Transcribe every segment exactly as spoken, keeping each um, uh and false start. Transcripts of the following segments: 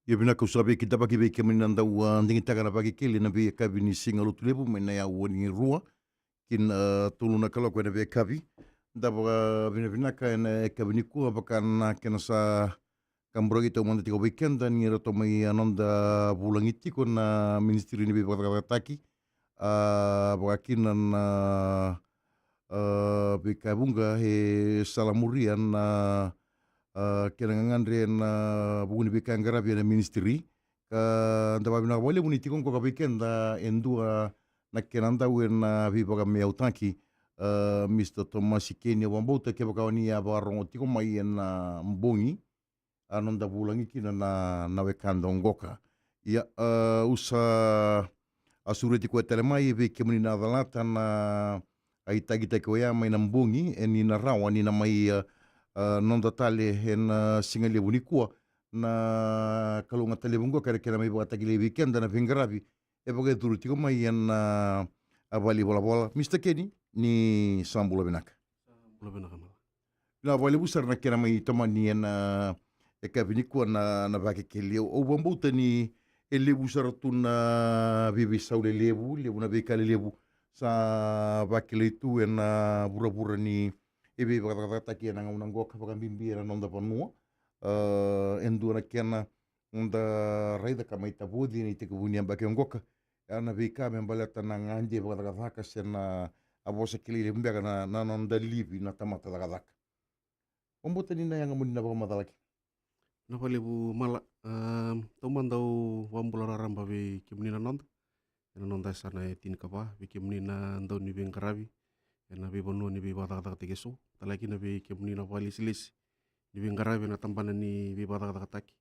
Ia vinaka, au sa veikidavaki vei kemuni na dau, a, digitaka na Vakekeli ena veiyakavi ni Siga Lotulevu mai na aua ni rua ki na, a, tolu na kaloko ena veiyakavi. Da vakavinavinaka ena yakavi nikua vaka na kena sa kaburaki taumada tiko vei keda ni ratou mai, a, noda vulagi tiko na Ministry ni Veivakacakacakataki, a, vakakina na, a, veika e vuqa e salamuria na, a, kena gagadre ena vuku ni veika e qaravi ena Ministry. Ka da vakavinavinaka vakalevu ni tiko qoka vei keda e dua na kena dau ena veivakameautaki, a, Mister Tomasi Keni. Au vakabauta kevaka o ni a vakarogo tiko mai ena bogi, a, noda vulagi kina na, na wekada qoka. Ia, a, au sa, a, sureti koya tale mai vei kemuni na calata na, a, itakitaki oya mai na bogi, e ni na rawa ni na mai, a, a, noda tale ena, a, siga levu nikua. Na kalougatataki levu qoka ena kena mai vakatakilai vei keda na veiqaravi e vakayacori tiko mai ena, a, valenivolavola. Mister Keni, ni sa bula vinaka. Sa bula vinaka, Mala. Vinaka vakalevu sara na kena mai tomani ena, a, yakavi nikua na, na Vakekeli. Au, au vakabauta ni e levu sara tu na veiveisau lelevu, levu na veika lelevu sa vakilai tu ena vuravura ni veivakacakacakataki ena gauna qoka, vakabibi ena noda vanua. A, e dua na kena da raica ka mai tavoci ena itekivu ni yabaki qoka, ya na veika me baleta na gade vakacakacaka se na, a, vosa kilai levu beka na, na noda livi na tamata cakacaka. Au vakabauta ni na yaga mo ni na vakamacala kina. Vinaka vakalevu, Mala. A, taumada au vakabula raraba vei kemuni na noda, ena noda yasana e tinikava, vei kemuni na dau ni veiqaravi ena veivanua ni veivakacakacakataki eso, tale ga kina vei kemuni na vakalesilesi ni veiqaravi ena tabana ni veivakacakacakataki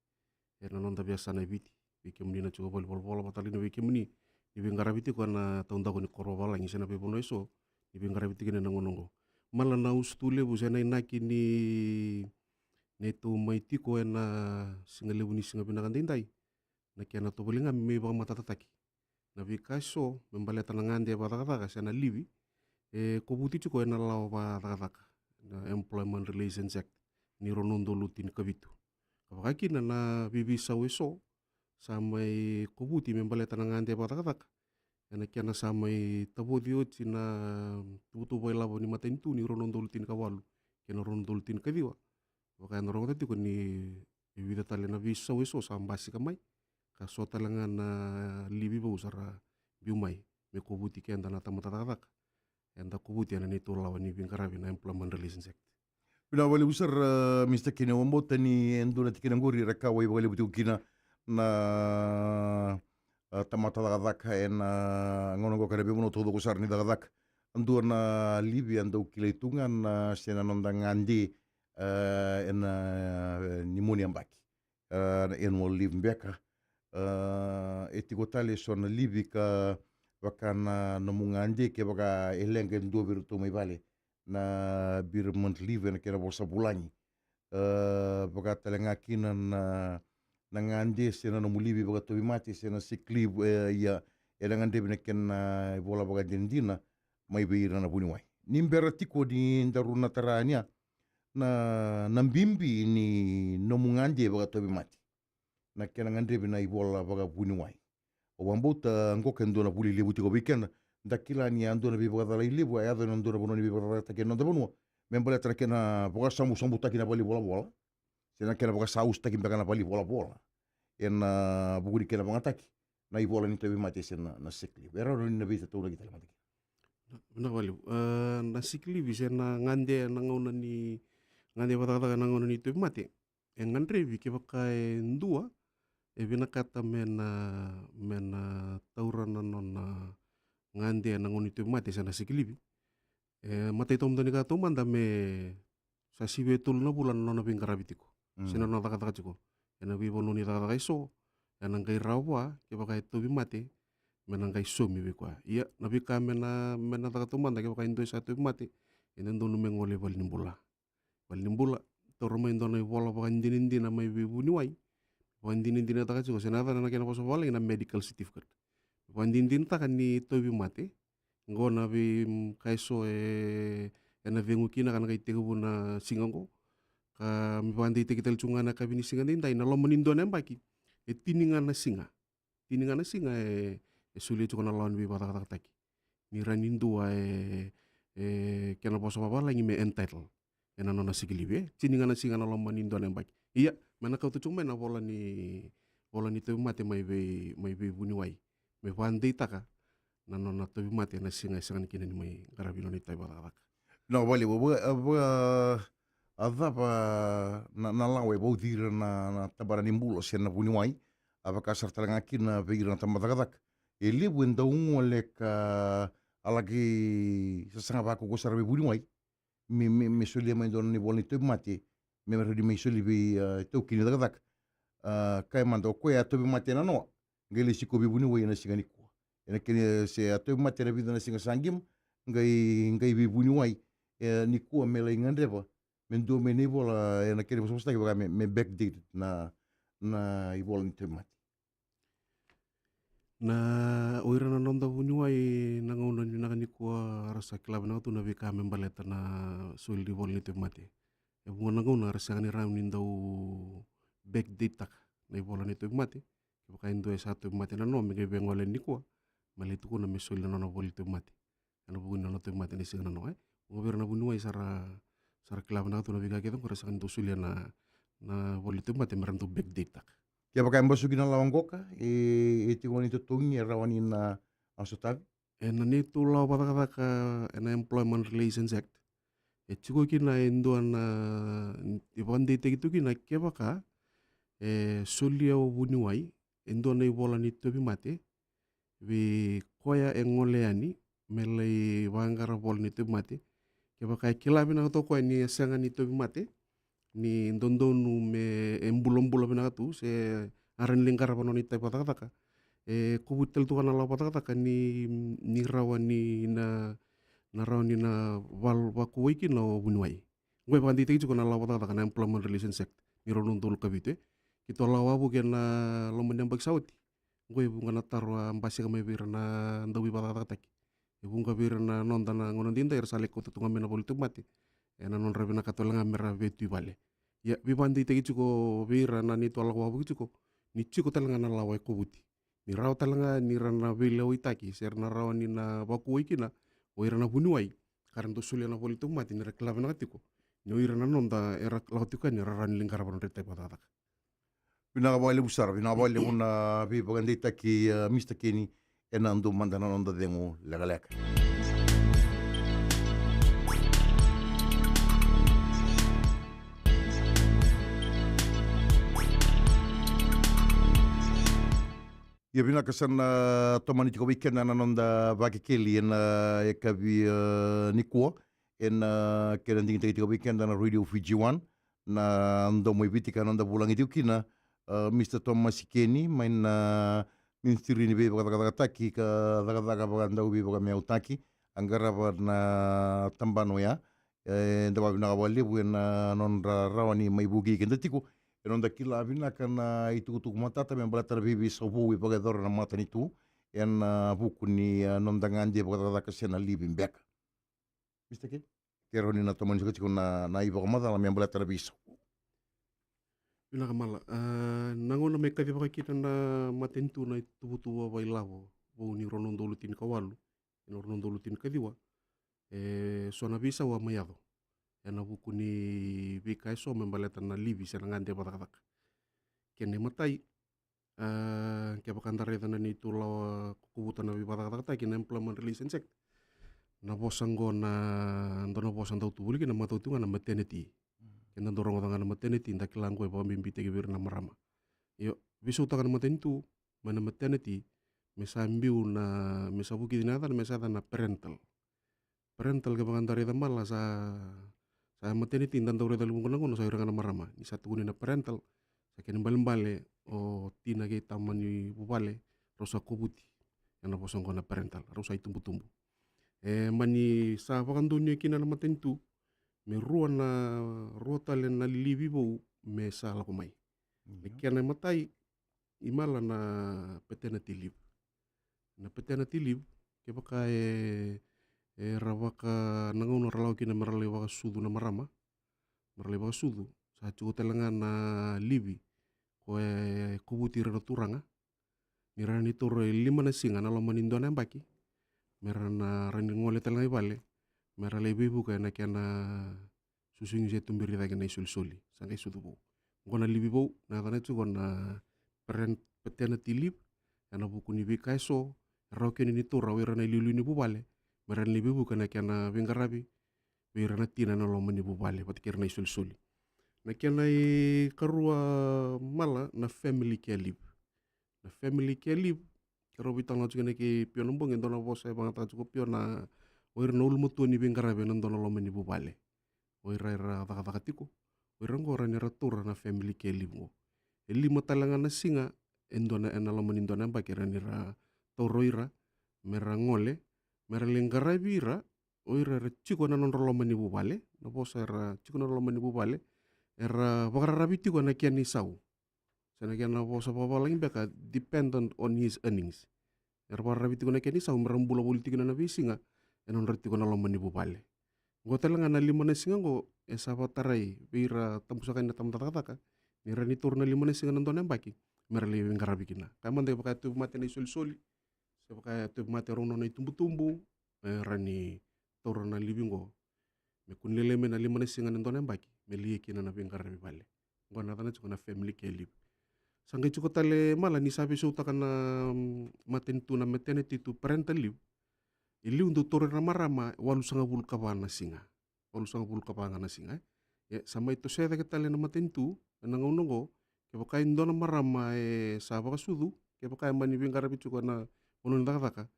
ena noda veiyasana e Viti, vei kemuni na tiko valenivolavola, vaka tale ga vei kemuni ni veiqaravi tiko ena taudaku ni koro vavalagi se na veivanua eso ni veiqaravi tiko kina ena gauna oqo. Mala, na usutu levu se na inaki ni neitou mai tiko ena siga levu ni siga vinaka daidai, na kena tovolei ga me mai vakamatatataki na veika eso me baleta na gade vakacakacaka se na livi e kovuti tiko ena lawa vakacakacaka, na Employment Relations Act ni rua na udolu tinikavitu. Ka vaka kina na veiveisau eso sa mai kovuti me baleta na gade vakacakacaka ena kena sa mai tavoci oti na tuvatuva ilavo ni matanitu ni rua na udolu tinikavalu kei na rua na udolu tinikaciwa. Vaka eda rogoca tiko ni e vica tale na veisau eso sa basika mai, ka so tale ga na livi vou sa ra biu mai me kovuti keda na tamata cakacaka. Eda kovuti ena neitou lawa ni veiqaravi na Employment Relations Act. Vinaka vakalevu sara, a, Mister Keni. Au vakabauta ni e dua na tikina oqori era kauwai vakalevu tiko kina na, a, tamata cakacaka ena gauna oqo kei na veivanua taucoko sara ni cakacaka. A dua na livi a dau kilai tu ga na, se na noda gade, a, ena, e, ni mua ni yabaki, a, na annual leave beka. A, e tiko tale eso na livi ka vaka na nomu gade kevaka e leqa e dua vei iratou mai vale, na bereavement leave ena kena vosa vulagi. A, vaka tale ga kina na, na gade se na nomu livi vakatauvimate se na sick leave, e, ia, ena gadrevi na kena ivola vakadinadina mai vei ira na vuniwai. Ni bera tiko ni daru na tara yani na, na bibi ni nomu gade vakatauvimate, na kena gadrevi na ivola vakavuniwai. Au vakabauta qoka e dua na vuli levu tiko vei keda. Da kila ni a dua na veivakacalai levu a yaco ena dua na vanua ni veivakacakacakataki ena noda vanua me baleta na kena vakasabusabutaki na valenivolavola se na kena vakasausutaki beka na valenivolavola ena vuku ni kena vagataki na ivola ni tauvimate se na, na sick leave. E rawa ni na veitataunaki tale mada kina. Vinaka vakalevu. A, na sick leave se na gade ena gauna ni, gade vakacakacaka ena gauna ni tauvimate, e gadrevi kevaka e dua e vinakata me na, me na taura na nona gade ena gauna ni tauvimate se na sick leave. E matai taumada ni ka taumada me sa sivi e tolu na vula na nona veiqaravi tiko se na nona cakacaka tiko ena veivanua ni cakacaka eso, ena qai rawa vua kevaka e tauvimate me na qai saumi vei koya. Ia, na veika me na, me na caka taumada kevaka e dua e sa tauvimate, e dodonu me gole i valenibula. Valenibula, taura mai dua na ivola vakadinadina mai vei vuniwai, vakadinadinataka tiko, se na yacana na kena vosa vavalagi na medical certificate. Vakadinadinataka ni tauvimate, qo na veika eso e, ena cegu kina ka na qai tekivu na siga qo. Ka me vakadeitaki tale tu ga na yakavi ni siga daidai, na loma ni dua na yabaki, e tini ga na siga. Tini ga na siga e, e solia tiko na lawa ni veivakacakacakataki. Ni rawa ni dua e, e kena vosa vavalagi me entitle ena nona sick leave, e tini ga na siga ena loma ni dua na yabaki. Ia, me na kauta tiko mai na vola ni, vola ni tauvimate mai vei, mai veivuniwai, me vakadeitaka na nona tauvimate ena siga e sega ni kina ni mai qaravi nona itavi vakacakacaka. Na vale, vaka, vaka, a cava na, na lawa e vauci ira na, na tabana ni bula se na vuniwai, a vaka sara tale ga kina vei ira na tabana cakacaka. E levu e dau gole ka a laki sasaga vakaukaua sara vei vuniwai me, me, me solia mai dua na ivola ni tauvimate me rawa ni mai soli vei, a, taukei ni cakacaka. A, kaya mada o koya a tauvimate ena noa, qai lai sikovi vuniwai ena siga nikua. Ena kena se a tauvimate ena vica na siga sa qima, qai, qai veivuniwai, e, nikua me lai gadreva me dua mai na ivola, ena kena vosavosataki vaka me, me backdated na, na ivola ni tauvimate. Na, o ira na noda vuniwai na gauna vinaka nikua ra sa kila vinaka tu na veika me baleta na soli ni vola ni tauvimate. E vuqa na gauna ra sega ni rawa ni dau backdate-taka na ivola ni tauvimate. Kevaka e dua e sa tauvimate na noa me qai via gole nikua, me lai tukuna me soli na nona vola ni tauvimate ena vuku ni nona tauvimate na siga na noa, e. Vuqa vei ira na vuniwai sa ra, sa ra kila vinaka tu na veika kece qo, ra sega ni dau solia na, na vola ni tauvimate me ra dau backdate-taka. Kevaka e basuki na lawa qoka, e, e tiko ni totogi e rawa ni na, na sotavi? Ena neitou lawa vakacakacaka, ena Employment Relations Act, e tiko kina e dua na, e vakadeitaki tu kina kevaka e solia o vuniwai e dua na ivola ni tauvimate vei koya e gole yani me lai vaqara vola ni tauvimate. Kevaka e kila vinaka tu o koya ni e sega ni tauvimate, ni dodonu me, e bulabula vinaka tu, se a rawa ni lai qarava nona itavi vakacakacaka, e kovuti tale tu ga na lawa vakacakacaka ni, ni rawa ni na, na rawa ni na val-, vakuwai kina o vuniwai. Qo e vakadeitaki tiko na lawa vakacakacaka na Employment Relations Act ni rua na udolu ka vitu, e. Keitou lawa wavoki ena loma ni yabaki sa oti. Qo e vuqa na taro a basika mai vei ira na dauvivakacakacakataki. E vuqa vei ira na noda na gauna daidai era sa lai kauta tu ga mai na vola ni tauvimate ena nodra vinakata wale ga me ra vetu i vale. Ia, veivakadeitaki tiko vei ira na neitou lawa wavoki tiko ni tiko tale ga na lawa e kovuti. Ni rawa tale ga ni ra na veilewaitaki se ra na rawa ni na vakuwai kina o ira na vuniwai ka ra dau solia na vola ni tauvimate, ni ra kila vinaka tiko ni o ira na noda era lako tiko yani era rawa ni lai qarava nodra itavi vakacakacaka. Vinaka vakalevu sara, vinaka vakalevu na veivakadeitaki, e, Mr Kenny, ena dua mada na noda cegu lekaleka. Ia vinaka, sa na tomani tiko vei keda na noda Vakekeli ena, e, yakavi, e, nikua, ena, e, kena digitaki tiko vei keda na Radio Fiji One, na Domo i Viti, ka noda vulagi tiko kina, e, Mr Tomasi Kenny, mai na Ministry ni Veivakacakacakataki ka Cakacaka Vakadauveivakameautaki, a qarava na tabana oya. E, da vakavinaka vakalevu ena nodra rawa ni mai vukei keda tiko, e, noda kila vinaka na itukutuku matata me baleta na veiveisau vou e vakayacora na matanitu ena vuku ni, e, noda gade vakacakacaka se na livi beka. Mr Kenny, ke rawa ni na tomani saka tiko na, na ivakamacala me baleta na veisau. Vinaka Mala. A, na gauna me kacivaka kina na matanitu na ituvatuva vakailavo vou ni rua na udolu tinikawalu ena rua na udolu tinikaciwa, e so na veisau a mai yaco ena vuku ni veika e so me baleta na livi se na gade vakacakacaka. Kena imatai, a, kevaka da raica na neitou lawa kokovuta na veivakacakacakataki na Employment Relations Act, na vosa qo na, dua na vosa dau tu voli kina, matau tiko ga na maternity. Keda dau rogoca ga na maternity, da kila qo e vakabibitaki vei ira na marama. Io, veisautaka na matanitu mai na maternity me sa biu na, me sa vukici na yacana me sa yaca na parental. Parental, kevaka da raica Mala, sa, sa maternity da dau raica levu qo na gauna sa ira ga na marama. Ni sa tukuni na parental, sa kena ibalebale o tina kei tama ni vuvale rau sa kovuti ena vosa qo na parental, rau sa itubutubu. E mani sa vakadonuya kina na matanitu me rua na, rua tale na livi vou me sa lako mai. Me kena imatai, i Mala, na paternity leave. Na paternity leave, kevaka e, era vaka, na gauna ra lako kina me ra lai vakasucu na marama, me ra lai vakasucu, sa tiko tale ga na livi ko e kovuti ira na turaga ni ra na taura e lima na siga na loma ni dua na yabaki, me ra na ra ni gole tale ga i vale, me ra lai veivuke na kena susugi se tuberi cake na isolisoli, sa qai sucu vou. Oqo na livi vou na yacana tiko na parent paternity leave, ena vuku ni veika eso e rawa kina ni taura o ira na iliuliu ni vuvale me ra na veivuke na kena veiqaravi vei ira na tina ena loma ni vuvale vata kei ira na isolisoli. Na kena ikarua mala na family care leave. Na family care leave, keirau veitalanoa tiko kina kei Pio na bogi, e dua na vosa e vagataka tiko Pio na o ira na ulumatua ni veiqaravi ena dua na loma ni vuvale. O ira era cakacaka tiko, o ira oqo ra ni ra taura na family care leave oqo. E lima tale ga na siga e dua na, ena loma ni dua na yabaki ra ni ra taura o ira me ra gole, me ra lai qaravi ira o ira era tiko na nodra loma ni vuvale. Na vosa era tiko na loma ni vuvale, era vakararavi tiko ena kena isau. Se na kena vosa vakavalagi beka dependent on his earnings. Era vakararavi tiko na kena isau me ra bula voli tiko na veisiga ena nodra tiko na loma ni vuvale. Oqo tale ga na lima na siga oqo e sa vakatarai vei ira tabusaka ni na tamata cakacaka ni ra ni taura na lima na siga na dua na yabaki me ra lai veiqaravi kina. Kaya mada e vaka e tauvimate na isolisoli, se vaka e tauvimate rau nona itubutubu, e ra ni taura na livi oqo me kua ni lailai mai na lima na siga na dua na yabaki me lia kina na veiqaravi vale. Oqo na yacana tiko na family care leave. Sa qai tiko tale mala ni sa veisautaka na, mm, matanitu na maternity to parental leave. E liu dau taura na marama e walusagavulu ka va na siga. Walusagavulu ka va ga na siga, e. Ia, sa mai tosoya cake tale na matanitu ena gauna oqo, kevaka e dua na marama e sa vakasucu, kevaka e mani veiqaravi tiko ena vanua ni cakacaka,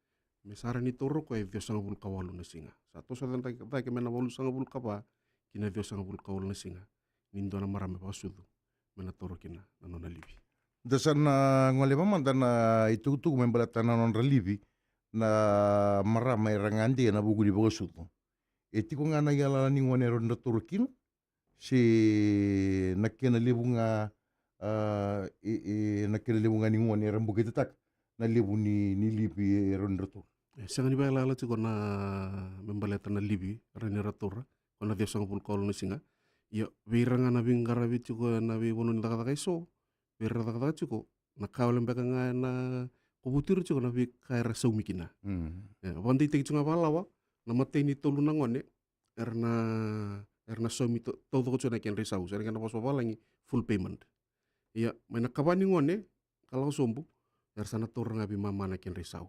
me sa ra ni taura o koya e ciwasagavulu ka walu na siga. Sa tosoya cake, cake mai na walusagavulu ka va ki na ciwasagavulu ka walu na siga ni dua na marama e vakasucu me na taura kina na nona livi. Da sa na gole vamada na itukutuku me baleta na nodra livi na marama era gade ena vuku ni vakasucu. E tiko ga na iyalala ni gone e rawa ni ra taura kina, se na kena levu ga, a, e, e, na kena levu ga ni gone era buketetaka na levu ni, ni livi e rawa ni ra taura. E sega ni vakayalayala tiko na me baleta na livi e rawa ni ra taura, ko na ciwasagavulu ka walu na siga. Ia, vei ira ga na veiqaravi tiko ena veivanua ni cakacaka eso, vei ira era cakacaka tiko, na ka wale beka ga ena kovuti ira tiko na veika era saumi kina. Mm. E, vakadeitaki tiko ga vakalawa, na matai ni tolu na gone era na, era na saumi tau, taucoko tiko na kedra isau, se na kena vosa vakavalagi full payment. Ia, mai na ka va ni gone ka lako sobu, era sa na taura ga vei mama na kedra isau.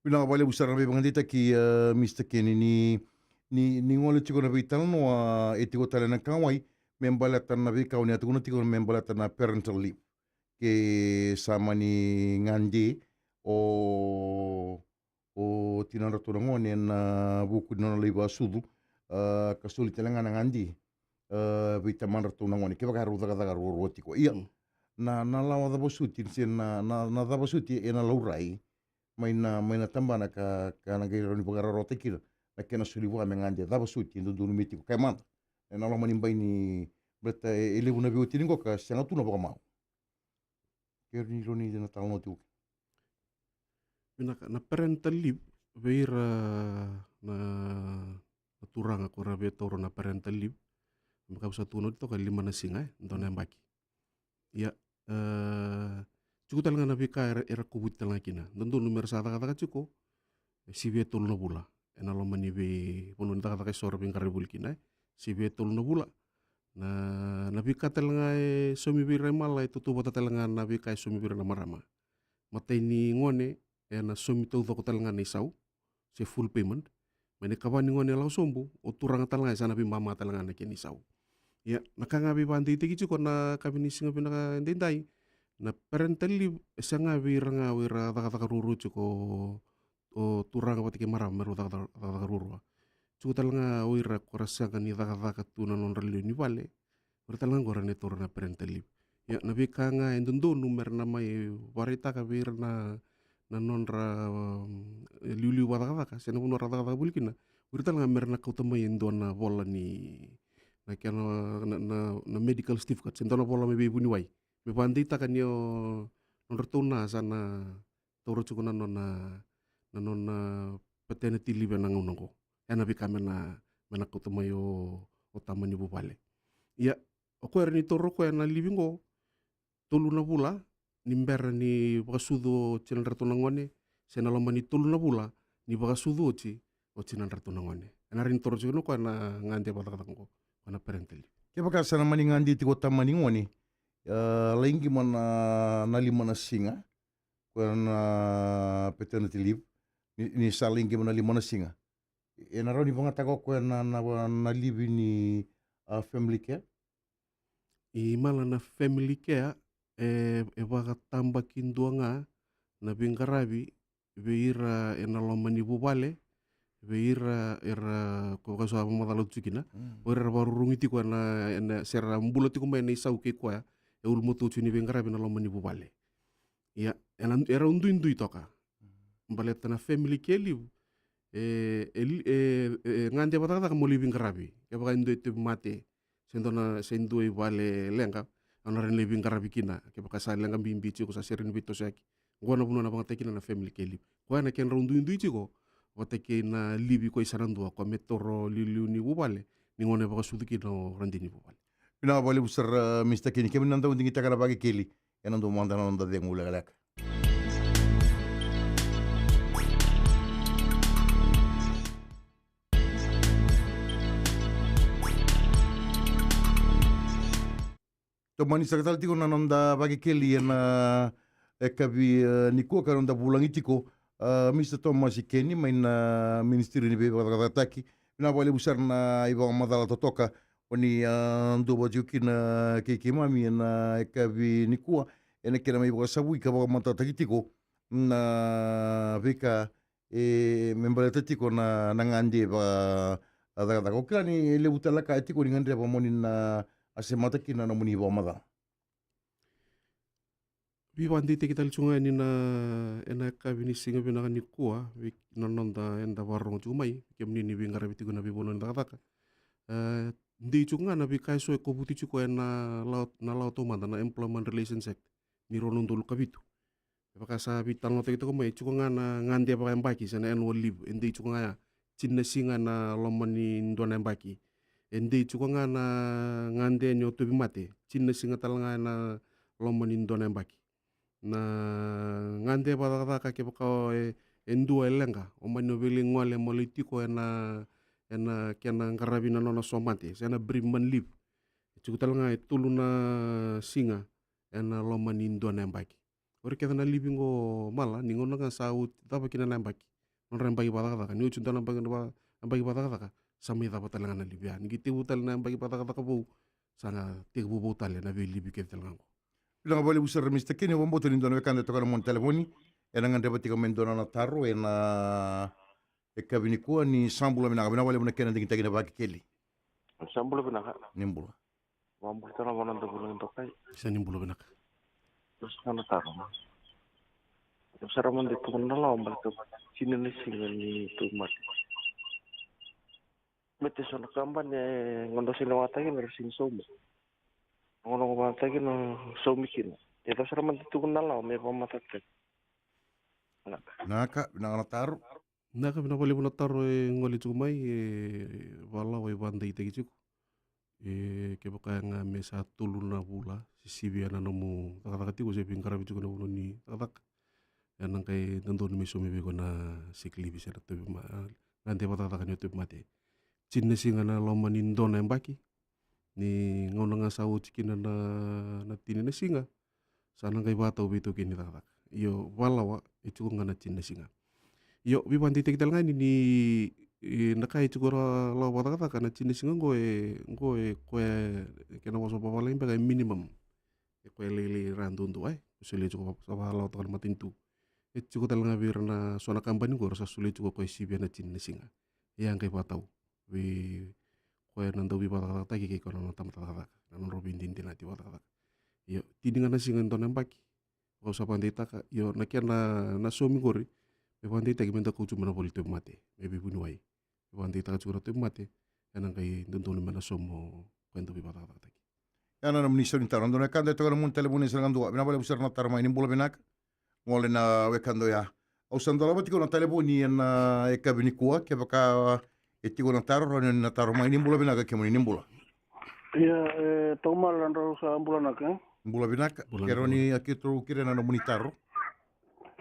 Vinaka vakalevu sara na veivakadeitaki, e, Mr Kenny, ni, ni, ni gole tiko na veitalanoa, e tiko tale na kauwai me baleta na veika o ni a tukuna tiko me baleta na parental leave. Ke sa mani gade o, o tinadratou na gone ena vuku ni nona lai vakasucu, a, ka soli tale ga na gade, a, vei tamadratou na gone kevaka erau cakacaka ruarua tiko. Ia, mm, na, na lawa cava soti, se na, na, na cava soti ena laurai mai na, mai na tabana ka, ka na qai rawa ni vakararawataki ira na kena soli vua me gade, cava soti e dodonu me tiko? Kaya mada ena loma ni bai ni, baleta e, e levu na veiwatini qo ka sega tu na vakamau. Ke rawa ni rawa ni na talanoa tiko kina. Vinaka, na parental leave, vei ira na, na turaga ko ra via taura na parental leave, me ka vasa tukuna oti toka e lima na siga, e dua na yabaki. Ia, e, tiko tale ga na veika era, era kovuti tale ga kina. Dodonu me ra sa cakacaka tiko e sivia tolu na vula ena loma ni veivanua ni cakacaka eso ra veiqaravi voli kina, e sivia tolu na vula. Na, na veika tale ga e saumi vei ira e mala e tautauvata tale ga na veika e saumi vei ira na marama. Matai ni gone ena saumi taucoko tale ga na isau, se full payment. Mai na ka va ni gone e lako sobu, o turaga tale ga e sa na veimama tale ga na kena isau. Ia, na ka ga veivakadeitaki tiko na ka vei ni siga vinaka edaidai, na parental leave e sega vei ira ga o ira cakacaka ruarua tiko, o turaga vata kei marama me rau cakacaka, cakacaka ruarua. Tiko tale ga o ira ko ra sega ni cakacaka tu na nodra lewe ni vale, o ira tale ga qo ra na taura na parental leave. Ia, na veika ga e dodonu me ra na mai vakaraitaka vei ira na, na nodra, um, liuliu vakacakacaka se na vanua ra cakacaka voli kina, o ira tale ga me ra na kauta mai e dua na vola ni, na kena, na, na, na medical certificate, se dua na vola mai veivuniwai me vakadeitaka ni o nodratou na sa na taura tiko na nona, na nona paternity leave ena gauna oqo. Ena veika me na, me na kauta mai o, o tama ni vuvale. Ia, o koya era ni taura o koya na livi oqo, tolu na vula ni bera ni vakasucu o tinadratou na gone, se na loma ni tolu na vula ni vakasucu oti o tinadratou na gone. Ena rawa ni toro tiko o koya na gade vakacakacaka oqo, o koya na parental leave. Kevaka sa na mani gade tiko o tama ni gone, a, lai qima na, na lima na siga, koya na paternity leave, ni, ni sa lai qima na lima na siga, ena rawa ni vagataka o koya na, na, na leave ni, a, family care? I mala na family care, e, e vakatabakidua ga na veiqaravi vei ira ena loma ni vuvale, vei ira era, ko vaka sa vakamacala tu kina, mm, o ira era vakarorogo tiko ena, ena, se ra bula tiko mai ena isau kei koya e ulumatua tiko ni veiqaravi ena loma ni vuvale. Ia, ena, e rau duidui toka. Baleta na family care leave, e, e, e, e gade vakacakacaka mo lai veiqaravi. Kevaka e dua e tauvimate, se dua na, se dua i vale leqa, o na rawa ni lai veiqaravi kina. Kevaka sa leqa bibi tiko, sa sere ni veitosoyaki, oqo na vanua na vagataki kina na family care leave. Koya na kena rau duidui tiko vata kei na leave ko i sa na dua, koya me toro liuliu ni vuvale ni gauna e vakasucu kina o radini vuvale. Vinaka vakalevu sara, Mr Keni. Kemuni na dau digitaka na Vakekeli, ena dua mada na noda cegu lekaleka. Tomani saka tale tiko na noda Vakekeli ena, e, yakavi, e, nikua ka noda vulagi tiko, a, Mr Tomasi Keni mai na Ministry ni Veivakacakacakataki. Vinaka vakalevu sara na ivakamacala totoka o ni, a, duavata tiko kina kei keimami ena yakavi nikua, ena kena mai vakasavui ka vakamatatataki tiko na veika e me baleta tiko na, na gade vakacakacaka. O kila ni levu tale na ka e tiko ni gadreva mo ni na, a, semata kina na nomuni vakamacala. Veivakadeitaki tale tiko ga yani na, ena yakavi ni siga vinaka nikua, vei na noda eda vakarorogo tiko mai, kemuni ni veiqaravi tiko ena veivanua ni cakacaka. E, dei tiko ga na veika eso e kovuti tiko ena lawa, na lawa taumada, na Employment Relations Act ni rua na udolu ka vitu. Kevaka sa veitalanoataki tiko mai, e tiko ga na gade vakayabaki se na annual leave, e dei tiko ga ya, tini na siga ena loma ni dua na yabaki. E dei tiko ga na gade ni o tauvimate, tini na siga tale ga ena loma ni dua na yabaki. Na gade vakacakacaka kevaka o e, e dua e leqa, o mani o via lai gole mo lai tiko ena, ena kena qaravi na nona somate, se na bereavement leave. E tiko tale ga e tolu na siga ena loma ni dua na yabaki. O ira kece na leave qo, mala, ni gauna ga sa oti, cava kina na yabaki, nodra yabaki vakacakacaka. Ni oti dua na yabaki, na yabaki vakacakacaka, sa mai cava tale ga na leave ya. Ni qai tekivu tale na yabaki vakacakacaka vou, sa na tekivu vou tale na vei leave kece tale ga qo. Vinaka vakalevu sara, Mr Keni. Au vakabauta ni dua na wekada e toka ena mona ni talevoni, ena gadreva tiko me dua na nona taro ena yakavi nikua. Ni sa bula vinaka, vinaka vakalevu na kena digitaki na Vakekeli. Sa bula vinaka. Ni bula. Vakabula tale na vanua da vulagi toka. Sa ni bula vinaka. Sa na taro. Sa ra mada e tukuna na lawa baleta tini na siga ni tauvimate. Baleta so na kabani e gauna dau sega ni vakayagataki kina, ra sega ni sauma. Gauna dau vakayagataki kina, saumi kina. E dau sa ra mada e tukuna na lawa me vakamatatataki. Vinaka. Vinaka, vinaka na taro. Vinaka, vinaka vakalevu na taro e gole tiko mai, e vakalawa e vakadeitaki tiko. E kevaka ga me sa tolu na vula se sivia na nomu cakacaka tiko se veiqaravi tiko ena vanua ni cakacaka, ena qai dodonu me saumi vei iko na sick leave se na tauvima, a, gade vakacakacaka ni o tauvimate. Tini na siga ena loma ni dua na yabaki. Ni gauna ga sa oti kina na, na tini na siga, sa na qai vakatau veitaukei ni cakacaka. Io, vakalawa e tiko ga na tini na siga. Io, veivakadeitaki tale ga ni, ni, e, na ka e tiko ra lawa vakacakacaka, na tini na siga qo e, qo e koya, e, kena vosa vavalagi beka e minimum. E koya e lailai, e rawa duadua, e. Solia tiko va-, sa vakalawa toka na matanitu. E tiko tale ga vei ira na so na kabani qo era sa solia tiko koya e sivia na tini na siga. Ia qai vakatau vei koya na dauveivakacakacakataki kei koya na nona tamata cakacaka, na nodrau veidinadinati vakacakacaka. Io, tini ga na siga e dua na yabaki. Au sa vakadeitaka, io, na kena, na saumi qori, me vakadeitaki me da kauta mai na vale ni tauvimate, me veivuniwai. Me vakadeitaka tiko na tauvimate, ena qai dodonu me na sauma o koya e dauveivakacakacakataki. Ia na nomuni sau ni taro. Dua na wekada e toka ena mona ni talevoni, e sa na kadua. Vinaka vakalevu sara na taro mai, ni bula vinaka. Gole na wekada oya. Au sa dolava tiko na talevoni ena, e, yakavi nikua, kevaka e tiko na taro, rawa ni na taro mai. Ni bula vinaka kemuni, ni bula. Ia, e, Taumala, drau sa bula vinaka, e? Bula vinaka. Bula vinaka. Keirau ni a keitou kerea na nomuni taro.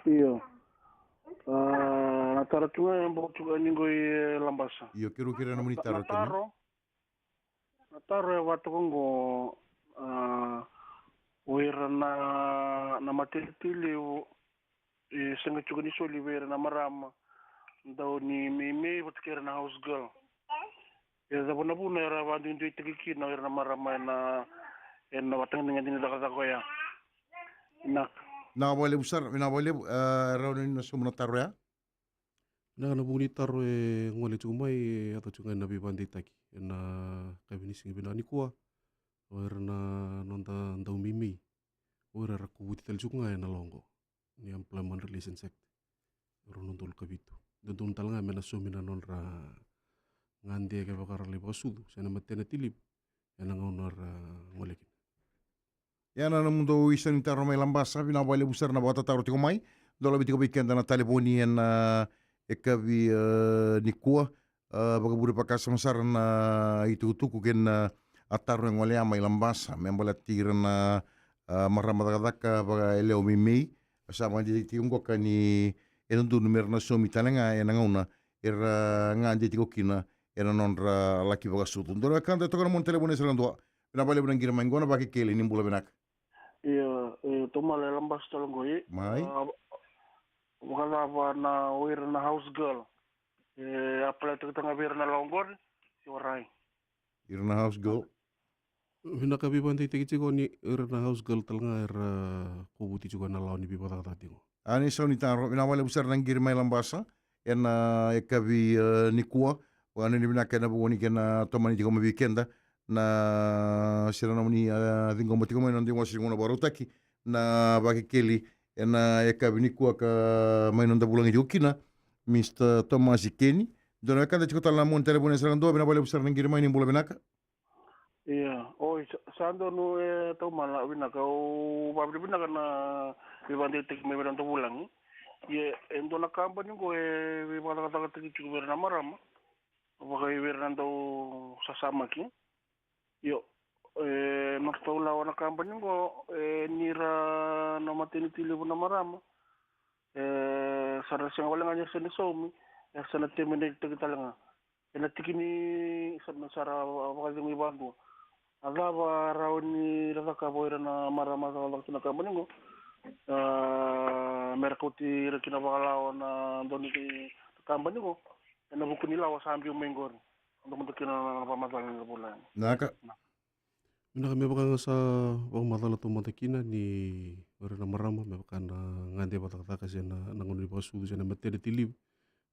Io. A, na taro tu ga e bau tu ga ni qo i, e, Labasa. Io, keirau kerea na nomuni taro. Na taro, na taro e vaka toka qo, a, o ira na, na maternity leave, e sega tiko ni soli vei ira na marama, dau ni meimei vata kei ira na house girl. E cava na vuna era vakaduiduitaki kina o ira na marama ena, ena vatagedegede ni cakacaka oya? Vinaka. Vinaka vakalevu sara, vinaka vakalevu, e, rawa ni na sauma na taro ya? Vinaka, na vuku ni taro e gole tiko mai, e yaco tiko ga ena veivakadeitaki ena yakavi ni siga vinaka nikua. O ira na noda dau meimei, o ira era kovuti tale tiko ga ena lawa oqo ni Employment Relations Act. Rua na udolu ka vitu. Dodonu tale ga me na saumi na nodra gade kevaka ra lai vakasucu se na maternity leave ena gauna ra gole kina. Ia na nomudou isau ni taro mai Labasa, vinaka vakalevu sara na vakatataro tiko mai. Dolavi tiko vei keda na talevoni ena, e, yakavi, e, nikua. A, vakavure vakasama sara na itukutuku kei na, a, taro e gole mai Labasa me baleti ira na, a, marama cakacaka vakayalewa meimei. Sa vakadei tiko qoka ni e dodonu me ra na saumi tale ga ena gauna era gade tiko kina ena nodra laki vakasucu. Dua na wekada e toka na mona talevoni e sara dua. Vinaka vakalevu na qiri mai qo, na Vakekeli, ni bula vinaka. Ia, e, Tomala, e Labasa tale qo, e. Mai. A, vakacava na o ira na house girl? E apply taki toka ga vei ira na lawa oqori, se warai? Ira na house girl. Vinaka, veivakadeitaki tiko ni ira na house girl tale ga era kovuti tiko ena lawa ni veivakacakacaka tiko. A, ni sau ni taro, vinaka vakalevu sara na qiri mai Labasa ena, e, yakavi, e, nikua. Vakanuinui vinaka ena vuku ni kena tomani tiko mai vei keda na, se na nomuni, e, ciqoma tiko mai na noda iwase ni gauna vakarautaki na Vakekeli ena, e, yakavi nikua ka mai noda vulagi tiko kina, Mister Tomasi Keni. Dua na wekada tiko tale na mona talevoni e sara dua, vinaka vakalevu sara na qiri mai, ni bula vinaka. Ia, oi, sa, sa donu, e, Tomala, vinaka, au vakavinavinaka na veivakadeitaki mai vei ira na noda vulagi. Ia, e dua na kabani qo e veivakacakacakataki tiko vei ira na marama, vaka vei ira na dau sasamaki. Io, e, nodratou lawa na kabani qo, e, ni ra na maternity leave na marama, e, sa ra sega wale ga ni ra sa na saumi, era sa na terminate taki tale ga. Ena tiki ni sa, sa ra vakacegui vakadua. A cava rawa ni ra cakava o ira na marama cakacaka tu na kabani qo, a, me ra kauti ira kina vakalawa na dau ni kabani qo ena vuku ni lawa sa biu mai qori? Dou mada kina na vakamacala ni ra vula yani. Naka. Vinaka, me vaka ga sa vakamacala taumada kina ni o ira na marama me vaka na gade vakacakacaka se na, na gauna ni vakasucu se na maternity leave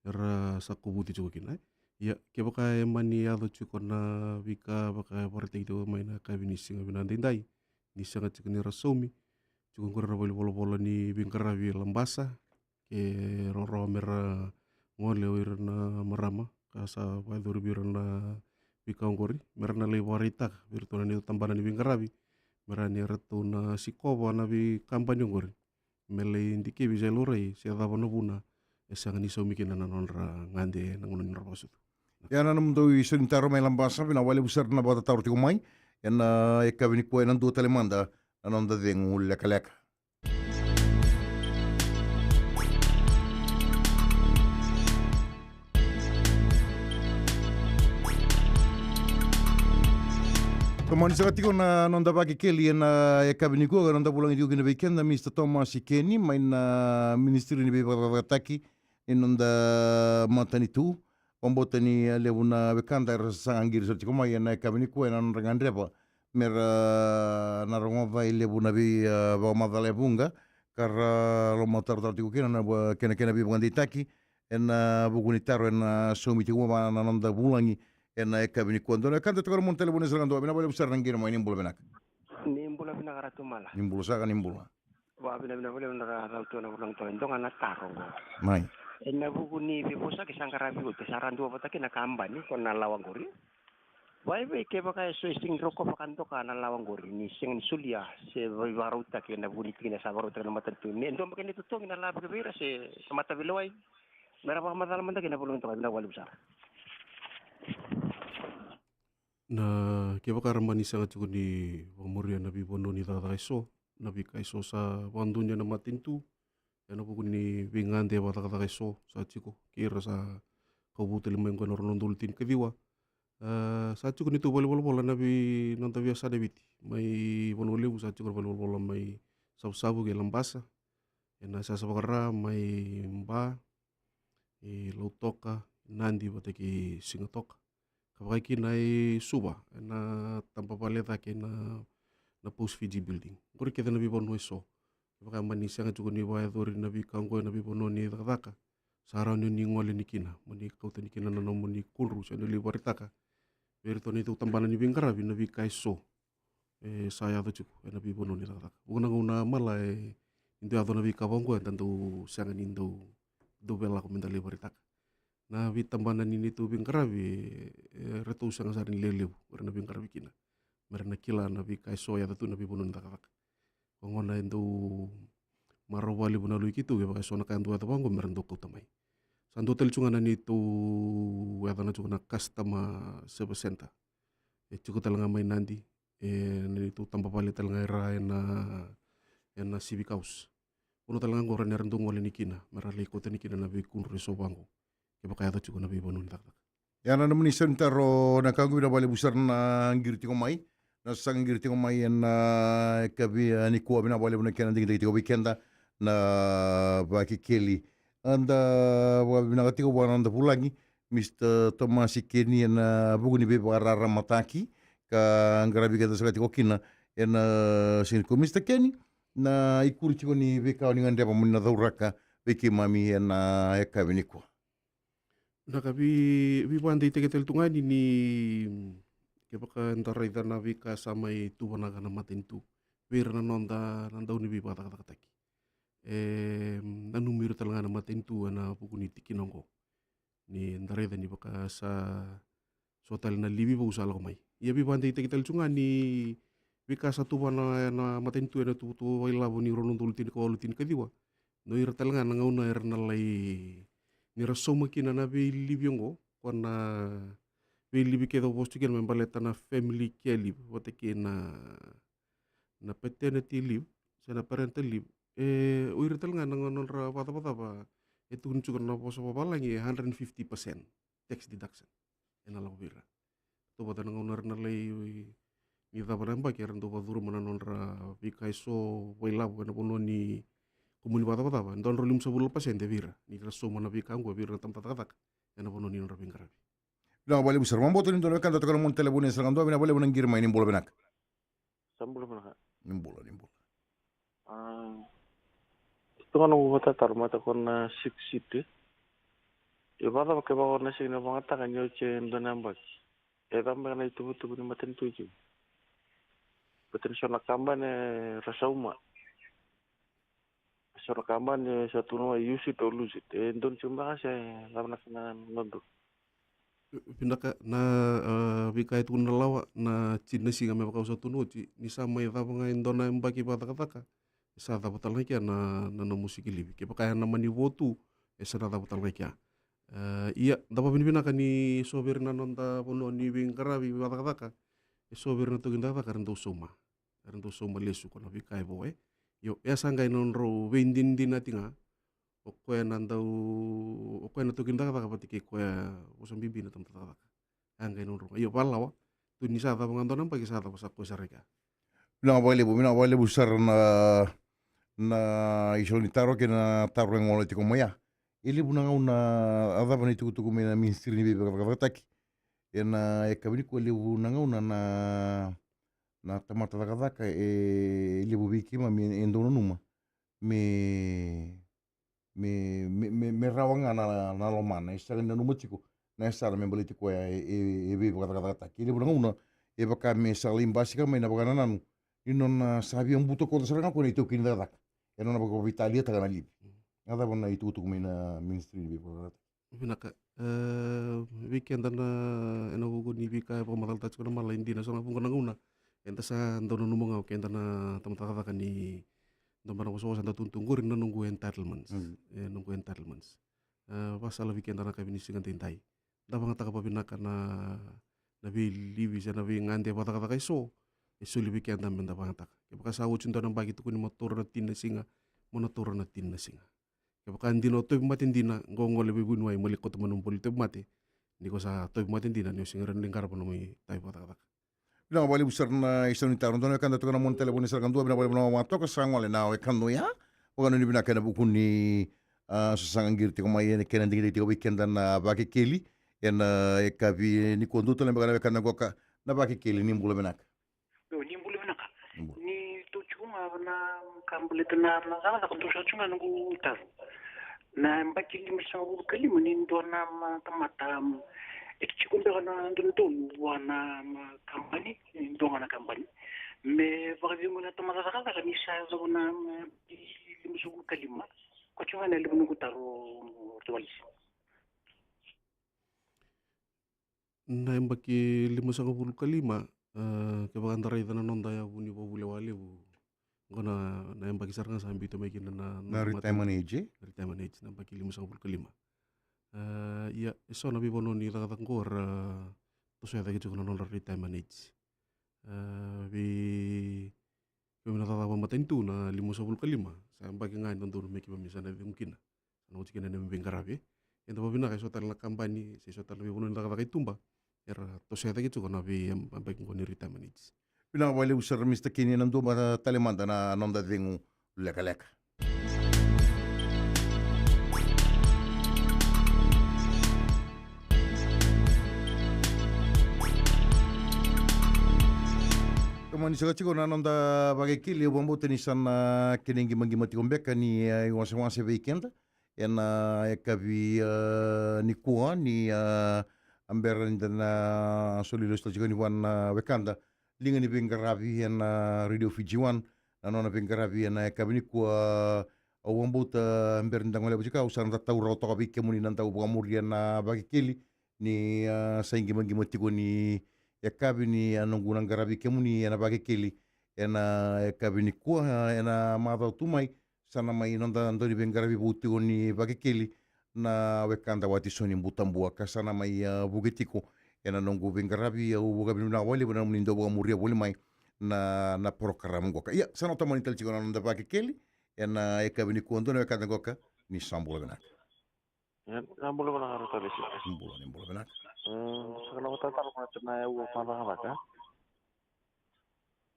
era sa kovuti tiko kina, e. Ia, kevaka e mani yaco tiko na veika vaka e vakaraitaki tiko mai na yakavi ni siga vinaka daidai ni sega tiko ni ra saumi, tiko qori na valenivolavola ni veiqaravi e Labasa, ke rawarawa me ra gole o ira na marama ka sa vakayacori vei ira na veika oqori, me ra na lai vakaraitaka vei iratou na neitou tabana ni veiqaravi, me ra ni ratou na sikova na veikabani oqori me lai dikevi se laurai se cava na vuna e sega ni saumi kina na nodra gade na gauna ni nodra vakasucu. Ia na nomudou isau ni taro mai Labasa, vinaka vakalevu sara na vakatataro tiko mai. Ena, e, yakavi nikua ena dua tale mada na noda cegu lekaleka. Tomani saka tiko na noda Vakekeli ena, e, yakavi nikua, ka noda vulagi tiko kina vei keda Mister Tomasi Keni mai na Ministry ni Veivakacakacakataki ni noda matanitu. Vakabauta ni, e, levu na wekada era sa saga qiri sara tiko mai ena, e, yakavi nikua ena nodra gadreva me ra na rogoca e levu na vei, e, vakamacala e vuqa ka ra lomatarotaro tiko kina na, e, kena, kena veivakadeitaki ena vuku ni taro ena saumi tiko mai vua na noda vulagi ena, e, yakavi nikua. Dua na wekada e toka na mona talevoni e sara dua, vinaka vakalevu sara na qiri mai, ni bula vinaka. Ni bula vinaka Ra Tomala. Ni bula saka, ni bula. Vakavinavinaka vakalevu na ra rau tu na vulagi tu, e dua ga na taro qo. Mai. Ena vuku ni veivosaki sa qaravi oti, sa ra dua vata kei na kabani ko na lawa qori. Vakaevei kevaka e so e sega ni rokova ka doka na lawa qori ni sega ni solia se veivakarautaki ena vuku ni tikina sa vakarautaki na matanitu, me dua beka ni totogi na lawa vei ira se na mataveilewai? Me ra vakamacala mada kina na vulagi toka, vinaka vakalevu sara. Na kevaka ra mani sega tiko ni vakamuria na veivanua ni cakacaka eso, na veika eso sa vakadonui ena matanitu ena vuku ni veigade e vakacakacaka eso sa tiko kei ira sa kau vou tale mai qo ena rua na udolu tinikaciwa. E, sa tiko ni tou valenivolavola na vei noda veiyasana e Viti mai Vanua Levu, sa tiko na valenivolavola mai Savusavu kei Labasa, ena sasa vakara mai Ba, i Lautoka, i Nadi vata kei Sigatoka. Ka vaka kina i Suva ena taba vale cake na, na Post Fiji Building. Qori kece na veivanua eso. Kevaka mani sega tiko ni vakayacori na veika oqo ena veivanua ni cakacaka, sa rawa ni o ni gole ni kina mo ni kauta ni kina na nomuni kudru se ni lai vakaraitaka vei iratou na neitou tabana ni veiqaravi na veika eso e sa yaco tiko ena veivanua ni cakacaka. Vuqa na gauna mala e, ni dau yaco na veika vaqo eda dau sega ni dau, dau via lako meda lai vakaraitaka. Na veitabana ni neitou veiqaravi e, e ratou sega sara ni lewe levu era na veiqaravi kina, mera na kila na veika eso e yaco tu na veivanua ni cakacaka. Koya gona e dau marau vakalevu na yaloi keitou kevaka eso na ka e dau yaco vaqo mera dau kauta mai. Sa dua tale tu ga na neitou yacana tu ga na customer service center. E tiko tale ga mai Nadi, e, na neitou taba vale tale ga e ra ena, ena Civic House. Vanua tale ga qo ra na era dau gole ni kina mera lai kauta ni kina na veikudru eso vaqo kevaka yaco tiko na veivanua ni cakacaka. Ia na nomuni sau ni taro na ka qo, vinaka vakalevu sara na qiri tiko mai, na saga qiri tiko mai ena, e, yakavi nikua. Vinaka vakalevu na kena digidigi tiko vei keda na Vakekeli. Eda vakavinaka tiko vua na noda vulagi Mr Tomasi Keni ena vuku ni veivakararamataki ka qaravi keda saka tiko kina ena siga nikua. Mr Keni, na ikuri tiko ni veika o ni gadreva mo ni na cauraka vei keimami ena yakavi nikua. Na ka vei, veivakadeitaki tale tu ga ni, ni kevaka eda raica na veika sa mai tuvanaka na matanitu vei ira na noda, na dau ni veivakacakacakataki. E nanumi ira tale ga na matanitu ena vuku ni tikina oqo. Ni da raica ni vaka sa so tale na livi vou sa lako mai. Ia veivakadeitaki tale tu ga ni veika sa tuvana na matanitu ena tuvatuva vakailavo ni rua na udolu tinikawalu tinikaciwa. O ira tale ga na gauna era na lai, ni ra sauma kina na veilivi oqo, koya na veilivi kece au vosa tu kina me baleta na family care leave vata kei na, na paternity leave se na parental leave. E, o ira tale ga na nodra vakacavacava e tukuni tiko na vosa vavalagi e hundred and fifty percent tax deduction ena lako vei ira. Tauvata na gauna era na lai, ni cava na yabaki era dau vakacuruma na nodra veika eso vakailavo ena vanua ni kumuni vakacavacava, e dua na drau limasagavulu na pasede vei ira ni ra sauma na veika oqo vei ira na tamata cakacaka ena vanua ni nodra veiqaravi. Vinaka vakalevu sara. Vakabauta ni dua na wekada toka na nomuni talevoni e sara ga dua. Vinaka vakalevu na qiri mai, ni bula vinaka. Sa bula vinaka. Ni bula, ni bula. A, tu ga noqu vakatataro, mata ko na Six City. E vakacava kevaka o na sega ni vakayagataka ni oti e dua na yabaki? E cava beka na ituvatuva ni matanitu e tiko? Baleta ni so na kabani era sauma. So na kabani sa tukuna, use it or lose it. E donu tiko beka se cava na kena dodonu? Vinaka, na, a, veika e tukuna na lawa, na tini na siga me vaka au sa tukuna oti, ni sa mai cava ga e dua na yabaki vakacakacaka, e sa cava tale ga i kea na, na nomu sick leave. Kevaka e na mani vo tu, e sa na cava tale ga i kea. E, ia, da vakavinavinaka ni so vei ira na noda vanua ni veiqaravi vakacakacaka, e so vei ira na taukei ni cakacaka era dau sauma. Era dau sauma lesu ko na veika e vo, e. Io, e sa qai nodrau veidinadinati ga o koya na dau, o koya na taukei ni cakacaka vata kei koya vosa bibi na tamata cakacaka. E a qai nodrau ga. Io, vakalawa, tu ni sa cava ga dua na yabaki sa cava sa koya sara i kea. Vinaka vakalevu, vinaka vakalevu sara na, na isau ni taro kei na taro e gole tiko mai ya. E levu na gauna a cava na itukutuku mai na Ministry ni Veivakacakacakataki. Ena yakavi nikua e levu na gauna na, na tamata cakacaka e levu vei keimami e dau nanuma me, me, me, me, me rawa ga na, na lomana, e sega ni nanuma tiko na yasana me baleti koya e, e, e veivakacakacakataki. E levu na gauna e vaka me sa lai basika mai na vakanananu ni nona sa via butakoca sara ga koya na itaukei ni cakacaka ena nona vakaveitaliataka na livi. A cava na itukutuku mai na Ministry ni Veivakacakacakataki? Vinaka. E, vei keda na, ena vuku ni veika e vakamacalataka tiko na mala, e dina, so na vuqa na gauna eda sa dau nanuma ga o keda na tamata cakacaka ni dua beka na vosavosa da tukutuku qori na noqu entitlements. Mm. E, noqu entitlements. E, vakasala vei keda na yakavi ni siga daidai. Da vakayagataka vakavinaka na, na veilivi se na veigade vakacakacaka eso e soli vei keda me da vakayagataka. Kevaka sa oti dua na yabaki tukuni mo taura na tini na siga, mo na taura na tini na siga. Kevaka dina o tauvimate dina, qo gole veivuniwai mo lai kauta mai na boli tauvimate. Ni ko sa tauvimate dina, ni o sega ni rawa ni lai qarava na nomu itavi vakacakacaka. Vinaka vakalevu sara na isau ni taro. Dua na wekada tiko na mona talevoni sara ka dua, vinaka vakalevu na wawa toka sa gole na wekada oya. Vakanuinui vinaka ena vuku ni, a, sasaga qiri tiko mai ena kena digidigi tiko vei keda na Vakekeli ena yakavi nikua. Dua tale beka na wekada qoka na Vakekeli, ni bula vinaka. Io, ni bula vinaka. Ni bula. Ni tou tiko ga na ka baleta na, na cakacaka, tou sa tiko ga noqu taro. Na yabaki limasagavulu ka lima ni dua na, ma, tamata, mm, e tiko beka na dodonu vua na, ma, kabani, ni dua ga na kabani. Me vakacegu na tamata cakacaka ni sa yacova na, ma, limasagavulu ka lima. Ko tiko ga na levu noqu taro, Ratu Walesi. Na yabaki limasagavulu ka lima, e, kevaka da raica na noda yavu ni vakavuvuli vakalevu, qo na, na yabaki sara ga sa biuta mai kina na, na, na retirement age, e? Retirement age, na yabaki limasagavulu ka lima. E, ia, e so na veivanua ni cakacaka qo ra tosoya cake tiko na nodra retirement age. E, vei Keimami na cakacaka vakamatanitu na limasagavulu ka lima, sa yabaki ga e dodonu me keimami sa na cegu kina. Sa na oti kina na neimami veiqaravi. Eda vakavinaka e so tale na kabani, se so tale na veivanua ni cakacaka i tuba, era tosoya cake tiko na vei yab-, yabaki qo ni retirement age. Vinaka vakalevu sara Mr Kini, na dua tale mada na noda cegu lekaleka. Tomani saka tiko na noda Vakekeli, au vakabauta ni sa na kena iqimaqima tiko beka ni, e, iwasewase vei keda ena yakavi, e, nikua ni, e, a bera ni da na soli lesu tale tiko yani vua na wekada liga ni veiqaravi ena Radio Fiji One, na nona veiqaravi ena yakavi nikua. Au vakabauta bera ni da goleva tiko, au sa na tataurau toka vei kemuni na dau vakamuria na Vakekeli ni, a, sa iqimaqima tiko ni yakavi ni a noqu na qaravi kemuni ena Vakekeli ena yakavi nikua, a, ena macawa tu mai. Sa na mai noda dau ni veiqaravi vou tiko ni Vakekeli na wekada Watisoni Butabua, ka sa na mai, a, vuke tiko ena noqu veiqaravi. Au vakavinavinaka vakalevu na nomuni dau vakamuria voli mai na, na porokaramu qoka. Ia, sa na tomani tale tiko na noda Vakekeli ena yakavi nikua, dua na wekada qoka. Ni sa bula vinaka. Ia, ni sa bula vinaka Ratu Walesi. Bula, ni bula vinaka. Mm, sa na vakatataro mada na yaua vakacakacaka.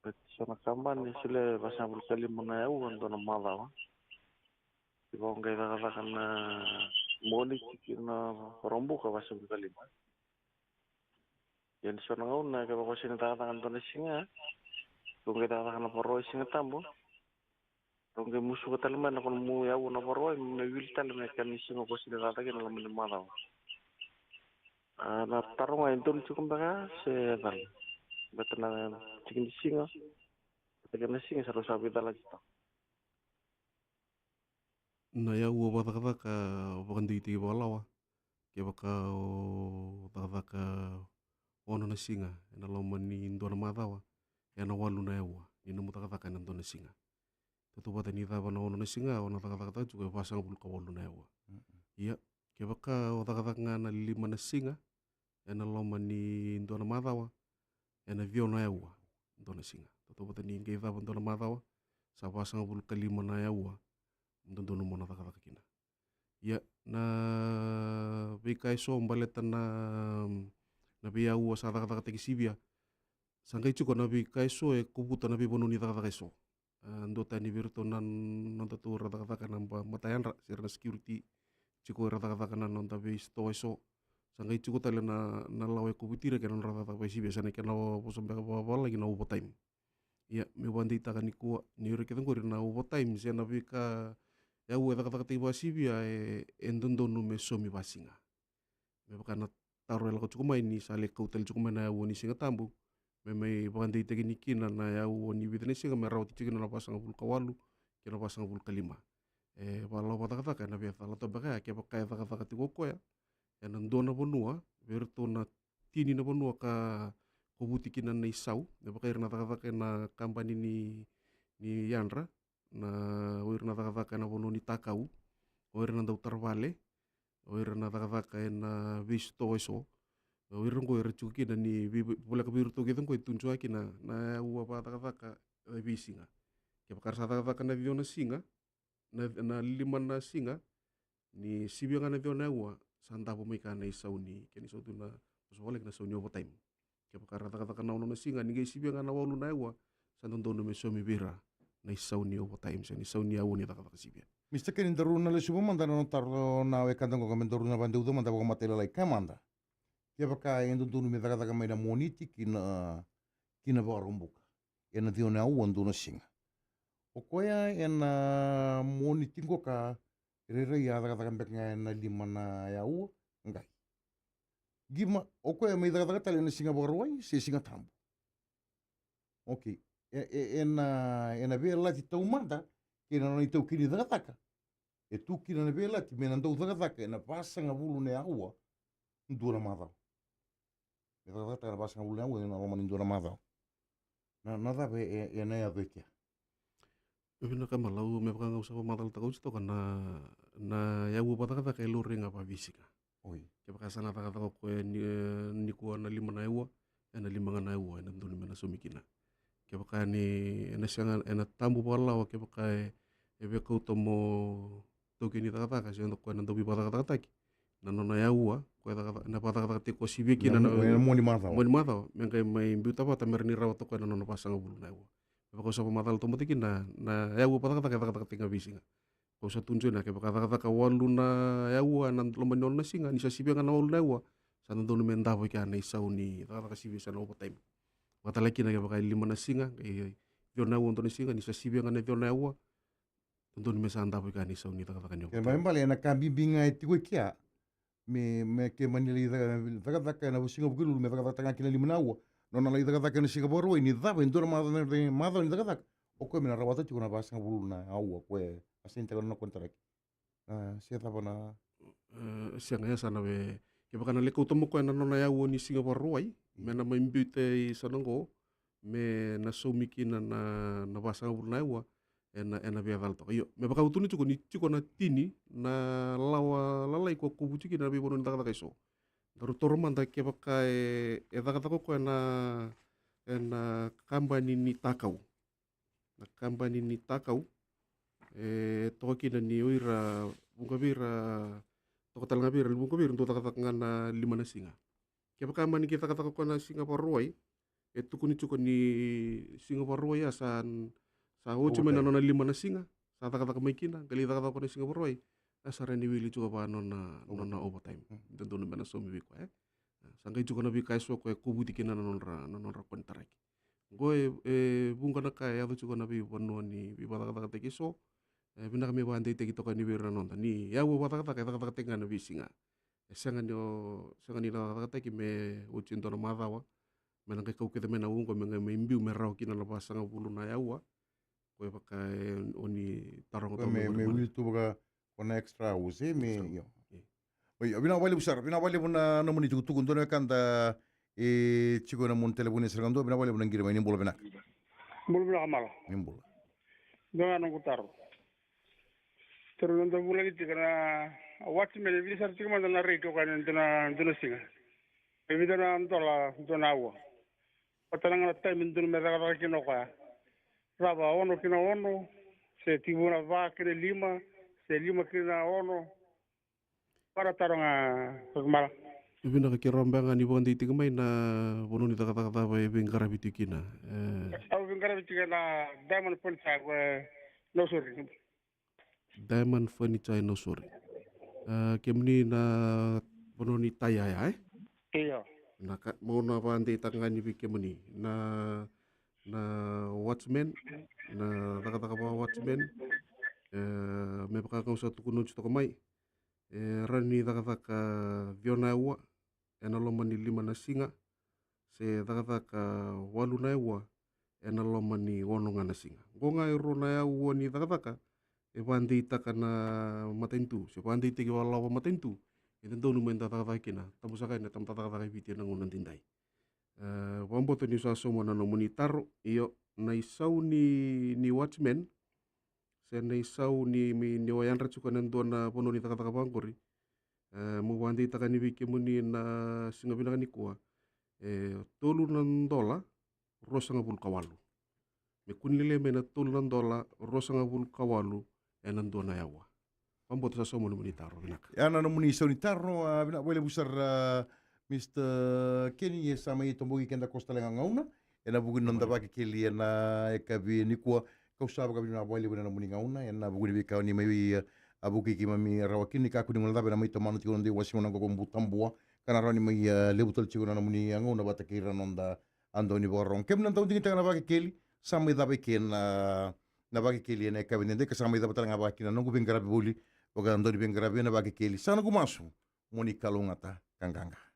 Baleta so na kabani e solia vasagavulu ka lima na yaua ena dua na macawa. Iko qai cakacaka na Moniti ki na Vakaraubuka vasagavulu ka lima. Ia ni so na gauna kevaka o sega ni cakacaka ena dua na siga, iko qai cakacaka na Vakarauwai Siga Tabu. Rau qai musuka tale mai na ko na nomu yaua na Vakarauwai me wili tale me kena siga ko sega ni cakacaka kina ena loma ni macawa. A, na taro ga, e donu tiko beka se cala? Baleta na tiki ni siga, baleta kena siga sa rau sa veicalati toka. Na yaua vakacakacaka vakadeitaki vakalawa, kevaka o cakacaka ono na siga ena loma ni dua na macawa, e na walu na yaua ni nomu cakacaka ena dua na siga. Tautauvata ni cava na ono na siga, o na cakacakataka tiko e vasagavulu ka walu na yaua. Mm-mm. Ia, kevaka o cakacaka ga na lima na siga ena loma ni dua na macawa, e na ciwa na yaua dua na siga. Tautauvata ni qai cava dua na macawa, sa vasagavulu ka lima na yaua dodonu mo na cakacaka kina. Ia, na veika eso baleta na, na veiyaua sa cakacakataki sivia. Sa qai tiko na veika eso e kovuta na veivanua ni cakacaka eso. A, duatani vei iratou na nodatou ra cakacaka na ba-, matayadra, se ra na security, tiko era cakacaka na noda veisitoa eso. Sa qai tiko tale na, na lawa e kovuti ira kei na nodra cakacaka vakaisivia, sa na kena vosa beka vakavalagi na overtime. Ia, meu vakadeitaka nikua ni o ira kece qori na overtime se na veika yaua e cakacakataki vakasivia e, e dodonu me saumi vakasiga. Me vaka na taro e lako tiko mai ni sa lai kau tale tiko mai na yaua ni Siga Tabu, me mai vakadeitaki ni kina na yaua ni vica na siga me rawati tiko kina na vasagavulu ka walu kei na vasagavulu ka lima. E, vakalawa vakacakacaka e na veicala toka beka ya kevaka e cakacaka tiko o koya e na dua na vanua vei iratou na tini na vanua ka kovuti kina na isau, me vaka o ira na cakacaka e na kabani ni, ni yadra, na, o ira na cakacaka e na vanua ni takau, o ira na dautara vale, o ira na cakacaka e na veisitoa eso, O ira oqo era tiko kina ni vei, voleka vei iratou kece oqo e tujuaki na, na aua vakacakacaka e veisiga. Kevaka ra sa cakacaka na ciwa na siga, na, na lima na siga, ni sivia ga na ciwa na aua, sa davo mai ka na isau ni, kena isau tu na, vosa vavalagi na sau ni overtime. Kevaka ra cakacaka na ono na siga, ni qai sivia ga na walu na aua, sa dodonu me saumi vei ira na isau ni overtime, se na isau ni aua ni cakacaka sivia. Mr Kenny, daru na lesuva mada na nona taro na wekada oqo, me daru na vadeuca mada vakamatailalai ka mada. Kevaka e dodonu me cakacaka mai na Moniti ki na, ki na Vakaraubuka ena ciwa na aua dua na siga, o koya ena Moniti qo ka rairai a cakacaka beka ga ena lima na aua, qai qima o koya mai cakacaka tale ena siga Vakarauwai se Siga Tabu. Okei. E, e, ena, ena veiyalayalati taumada kei na nona itaukei ni cakacaka, e tu kina na veiyalayalati me na dau cakacaka ena vasagavulu na aua dua na macawa. Me cakacakataka na vasagavulu na aua ena loma ni dua na macawa. Na, na cava e, e, ena yaco e kea? E vinaka Malau, me vaka ga au sa vakamacalataka oti toka na, na aua vakacakacaka e laurai ga vakaveisiga. Oi. Kevaka sa na cakacaka o koya ni, e, nikua na lima na aua, ena lima ga na aua ena dodonu me na saumi kina. Kevaka ni, ena sega, ena tabu vakalawa kevaka e, e veikauta mo taukei ni cakacaka, se o koya na dau veivakacakacakataki. Na nona aua, koya cakacaka, na vakacakacakataki koya sivia kina na, na, na mo ni macawa. Mo ni macawa, me qai mai biuta vata me rawa ni rawata o koya na nona vasagavulu na aua. Me vaka au sa vakamacala taumada kina, na, na aua vakacakacaka e cakacakataki ga veisiga. Kau sa tuju ena kevaka cakacaka walu na aua ena loma ni ono na siga, ni sa sivia ga na walu na aua, sa dodonu me davo i kea na isau ni cakacaka sivia se na overtime. Vakatale kina kevaka e lima na siga, e ciwa na aua dua na siga, ni sa sivia ga na ciwa na aua, dodonu me sa davo i kea na isau ni cakacaka ni overtime. Kena ibalebale ena ka bibi ga e tiko i kea, me, me ke mani lai caka, cakacaka ena siga Vukelulu me cakacakataka ga kina lima na aua. Nona lai cakacaka ena siga Vakarauwai ni cava e dua na macawa, macawa ni cakacaka, o koya me na rawata tiko na vasagavulu na aua koya e asainitaka na nona konitaraki. A, se cava na, e, sega, e sa na ve, kevaka na lai kauta mo koya na nona aua ni siga Vakarauwai, me na mai biuta i sa na qo, me na saumi kina na, na vasagavulu na aua, ena, ena veiyacala toka. Io, me vaka au tukuna tiko ni tiko na tini na lawa lalai ko kovuti kina na veivanua ni cakacaka eso. Daru taura mada kevaka e, e cakacaka o koya ena, ena kabani ni takau. Na kabani ni takau, e toka kina ni o ira, vuqa vei ira, toka tale ga vei ira, vuqa vei ira dau cakacaka ga na lima na siga. Kevaka mani qai cakacaka o koya na siga Vakarauwai, e tukuni tiko ni siga Vakarauwai a sa, sa oti mai na nona lima na siga, sa cakacaka mai kina, qai lai cakacaka o koya na siga Vakarauwai, a sa rawa ni wili tiko vua na nona, nona overtime. Dodonu me na saumi vei koya, e. Sa qai tiko na veika eso koya e kovuti kina na nodra, na nodra konitaraki. Qo e, e vuqa na ka e yaco tiko na veivanua ni veivakacakacakataki eso. E vinaka me vakadeitaki toka yani vei ira na noda ni aua vakacakacaka e cakacakataki ga na veisiga. E sega ni o, sega ni na cakacakataki me oti e dua na macawa, me na qai kau kece mai na aua qo me qai mai biu me rawa kina na vasagavulu na aua. Koya vaka e, o ni taroga toka me, me wili tu vaka ko na extra hours, e, me, io. Oi, vinaka vakalevu sara, vinaka vakalevu na nomuni tukutuku. Dua na wekada e tiko ena nomuni talevoni sara ga dua, vinaka vakalevu na qiri mai, ni bula vinaka. Bula vinaka Malau. Ni bula. Dua ga noqu taro. Taro na dau vulagi tiko na watchman, e vica sara tiko mada na rate o koya ena dua na, dua na siga. E vica na dola dua na aua. Vata na ga na taimi dodonu me cakacaka kina o koya. Rawa ono ki na ono, se tiko na va ki na lima, se lima ki na ono. Vara taro ga, Malau. Vinaka, keirau beka ga ni vakadeitaki mai na vanua ni cakacaka cava e veiqaravi tiko kina. E. Au veiqaravi tiko ena Diamond Furniture, e, Nausori. Diamond Furniture e Nausori. E, kemuni na vanua ni taya ya, e? Io. Na ka, meu na vakadeitaka ga yani vei kemuni. Na, na watchman, na cakacaka vaka watchman. E, me vaka ga au sa tukuna oti toka mai. E rawa ni cakacaka ciwa na aua ena loma ni lima na siga, se cakacaka walu na aua ena loma ni ono ga na siga. Qo ga e rua na aua ni cakacaka e vakadeitaka na matanitu, se vakadeitaki vakalawa matanitu, e dodonu me da cakacaka kina, tabu saka ena tamata cakacaka e Viti ena gauna daidai. E, vakabauta niu sa sauma na nomuni taro, io, na isau ni, ni watchman, se na isau ni, ni o yadra tiko ena dua na vanua ni cakacaka vaqori, E, mo vakadeitaka ni vei kemuni na siga vinaka nikua, e tolu na dola ruasagavulu ka walu. Me kua ni lailai mai na tolu na dola ruasagavulu ka walu ena dua na aua. Vakabauta sa sauma nomuni taro. Vinaka. Ia na nomuni sau ni taro, a, vinaka vakalevu sara, a, Mr Kenny, e sa mai toboki keda koso tale ga gauna ena vuku ni noda vakekeli ena yakavi nikua. Kau sa vakavinavinaka vakalevu ena nomuni gauna ena vuku ni veika ni mai, a, vukei keimami rawa kina. Ni kakua ni guilecava ena mai tomana tiko na noda iwase gauna oqo ko Butabua, ka na rawa ni mai, a, levu tale tiko na nomuni, a, gauna vata kei ira na noda a dau ni vakarorogo. Kemuni na dau digitaka na vakekeli, sa mai cava i ke na, na vakekeli ena yakavi edaidai, ka sa mai cava tale ga vaka kina na noqu veiqaravi voli, vaka dau ni veiqaravi ena vakekeli. Sa noqu masu mo ni kalougata ka qaqa.